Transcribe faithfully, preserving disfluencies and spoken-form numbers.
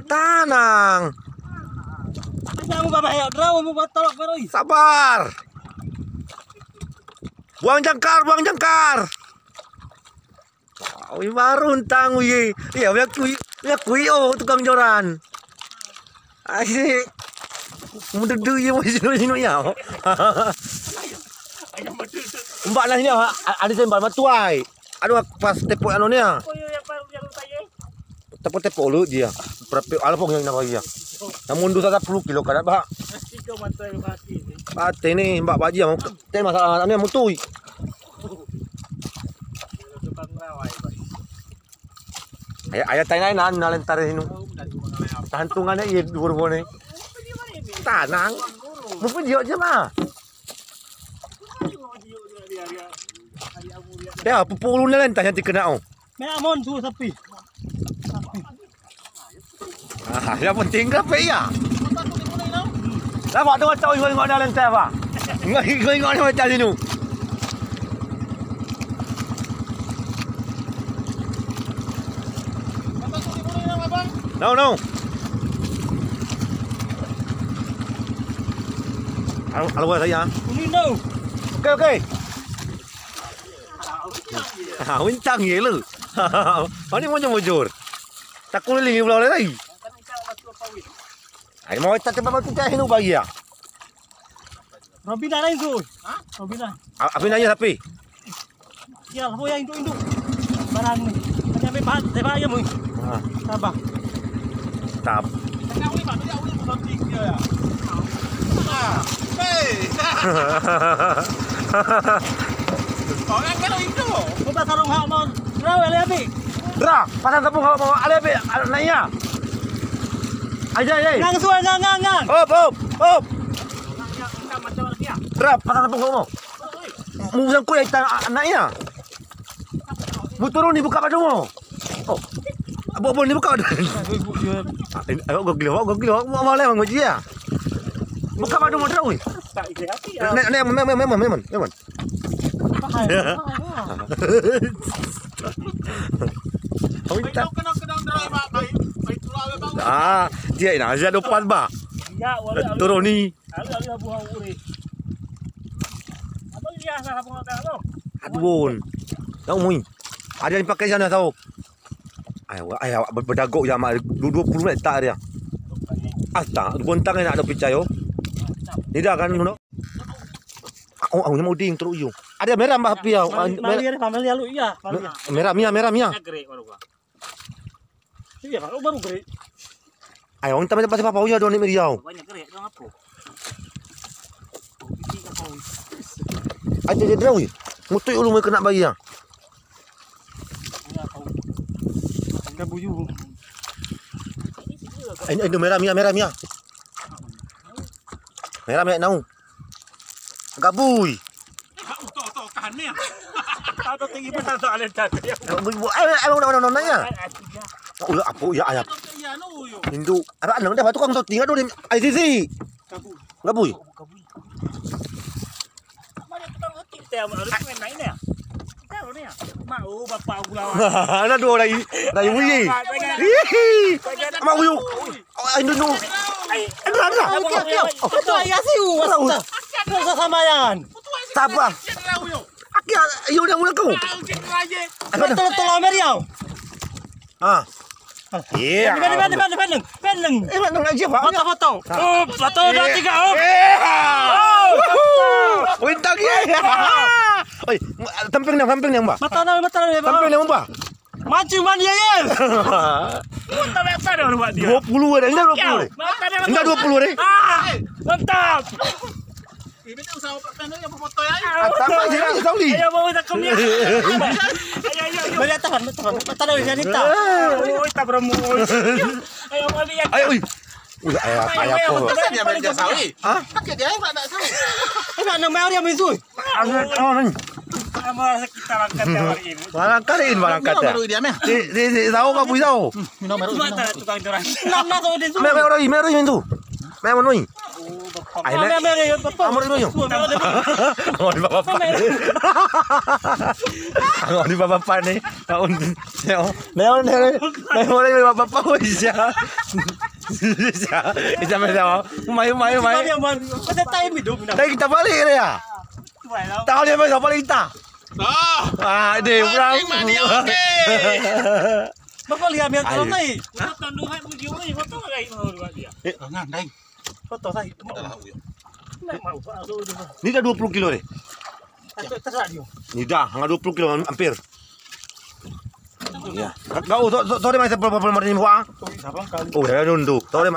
Tanang. Sabar. Buang jangkar, buang jangkar. Wah, baru entang, wih. Ya, wih kui, wih kui, oh, tukang joran. Asyik. Mendedu ye, wih, sini, sini, ya. Mbak lah sini, ha, ada sembal matuai. Aduh, pas tepok anu ni, ya. Tepok-tepok lu dia. Berapa, ala pun yang nak bagi ya. Namun dua ratus sepuluh kilo kada, bah. Mati ni, mbak bagi ya. Teh masalah ni mutui. Ayah, ayah tai nai nan, nan lentar sinu. Tahan tungan ni, iya, dua ribu ni. Tanang. Mungkin jiok je mah. Ya, pupuk ulu nan lentar yang dikena, oh. Mè amon su sapi. Ah, yang penting ke apa ya? Nampak tu macam ingat-ingat dalam teh apa? Ingat-ingat dalam teh sini. No, no. Halo, halo, saya. Kuning tu. Okey, okey. Ha, wintang ye le. Ani mujur-mujur. Takuliling ulang lagi. Ai mau tak tempat batu cai nu bagi ya. Robina lain tu. Ha? Robina. Apa nanya tapi? Ya, ho yang induk-induk. Barang ni. Hanya ambil bahan, saya bayar mu. Ha. Sabar. Tab. Tengah uli, Pak, tengah uli, bukan tiga ya. Ah, hei. Orang kalau itu. Bukan sarung hak mau. Rawa le abi. Dra, pasang tepung hak mau ale abi. Nanya. Aja, aja. Ngang suai, ngang, ngang, ngang. Hop, hop, hop. Dra, pasang tepung hak mau. Mu sangkut ya, ta-, anak ya. Mu turun ni buka baju mu. Oh. Abang, abang ni buka baju. Ah, ini, awak gogil, awak gogil, awak mau malam ngaji ya. Buka baju mu terus. Nek, nek, memang, memang, memang, memang. Awak tak. Ah, dia ini aja depan bah. Turun ni. Adun. Tahu mui. Ada yang pakai sana tahu. Ayo, ayo, ber-, berdagok ya mak dua puluh menit tak dia. Asta, bontang nak ada picai yo. Ni dah kan no. Oh, oh, mau ding terus yo. Ada merah bah api ya. Mali, mali, mali, lalu iya. Merah mia, merah mia. Iya, baru, baru gerik. Ayo, orang tamat pasal apa uya dong ni Riau. Banyak gerik dong apa? Aja je dong. Mutuk ulu mereka nak bayar. Ada buyu. Ini, ini merah mia, merah mia. Merah mia nau. Gabui. Atau tinggi betul soalnya tadi. Gabui, bu-, eh, eh, udah, udah, udah, ya. Oh, ya, apa, ya, ayah. Hindu. Ada anak dah, tukang syuting, aduh, di I C C. Gabui. Mana tukang syuting? Saya harus main, main ya. Tahu ni ya. Mau bapak gua. Ada dua orang, orang Wui. Hihi. Mak Wui. Oh, Hindu, Hindu. Ada, ada. Betul, ya, siu. Ada, Wui. Rasa samayan. Sabar. Aki, ayo dah mula kau. Betul, betul, Amer, ya. Ah. Iya. Pendeng, pendeng, pendeng, pendeng, pendeng. Eh, nak, nak, nak, Foto, foto. Up, satu, dua, tiga, up. Eh. Up. Bintang, ya. Oi, tampil ni, tampil ni, Mbak. Mata dah, mata dah, Bang. Tampil ni, Mbak. Maju man, ya, ya. Mata biasa dah buat dia. Dua puluh dah, ini dah dua puluh dah. Mata dah. Ini dah dua puluh dah. Ah, mantap. Atap aja, aja, Sauli. Ayo, bawa tak kemia. Ayo, ayo, ayo. Balik atas, atas, atas, atas, atas, atas. Oh, tak promo. Ayo, balik ya. Ayo, ui. Ui, ayo, ayo, ayo, ayo, ayo. Hah? Pakai dia, Pak, tak tahu. Eh, nak nama dia, Minsu? Ada, oh, ni. Sama kita angkat hari ini. Barang karin, barang kata. Baru dia, meh. Si, si, si, tahu kau, Bui, tahu? Minum baru. Cuma tak tukang joran. Nama tu dia tu? Meh, meh, orang, meh, orang, Minsu. Meh, menui. Oh, Ai, nak. Amor dulu, yuk. Amor di bapak ni. Amor di bapak ni. Nah, nah, nah, nah, bapak pun bisa. Bisa. Bisa, bisa. Umai, umai, umai. Tapi kita balik dia. Tahu dia, balik kita. Ah, deh, orang. Mati, mati, oke. Bapak lihat yang kalau naik. Hah? Tanduhan bujur ni, foto lagi mau buat dia. Eh, jangan, Dai. Foto saya. Dah lah, ya. Nak mau, Pak, tu dia. Ni dah dua puluh kilo deh. Terserah dia. Ni dah, hanya dua puluh kilo hampir. Ya. Kau, tu, tu, tu dia masih berapa, berapa, berapa, berapa? Oh, dah nunduk. Tu dia